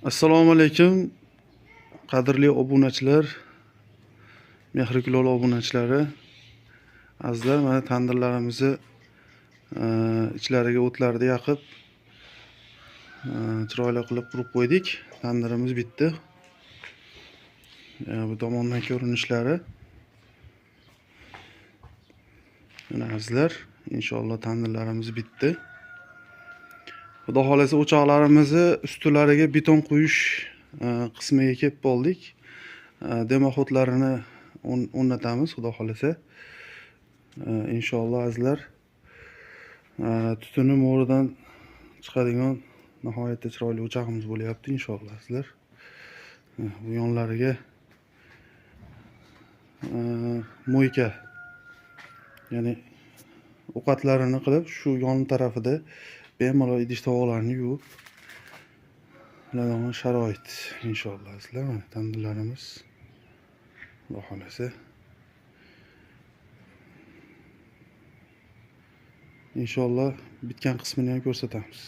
Assalomu alaykum qadrli obunachilar, Mehri Kulol obunachilari. Azizlar, mana tandirlarimizni ichlariga o'tlarni yoqib, chiroyli qilib qurib qo'ydik. Tandirimiz bitdi. Bu tomondan ko'rinishlari. Mana azizlar, inshaalloh tandirlarimiz bitdi. Xudo xolasa o'choqlarimizni ustilariga beton quyish qismiga kelib qoldik. Demoxodlarini o'rnatamiz, xudo xolasa. Inshaalloh azizlar, tutuni mo'ridan chiqadigan nihoyatda chiroyli o'chog'imiz bo'lyapti inshaalloh azizlar. Bu yonlariga mo'yka, ya'ni ovqatlarini qilib shu yon tarafida bemalol idish tovoqlarni yuvib oladigan sharoit inshaalloh azizlar. Mana tandirlarimiz, xudo xolasa. Inshaalloh bitgan qismini ham ko'rsatamiz.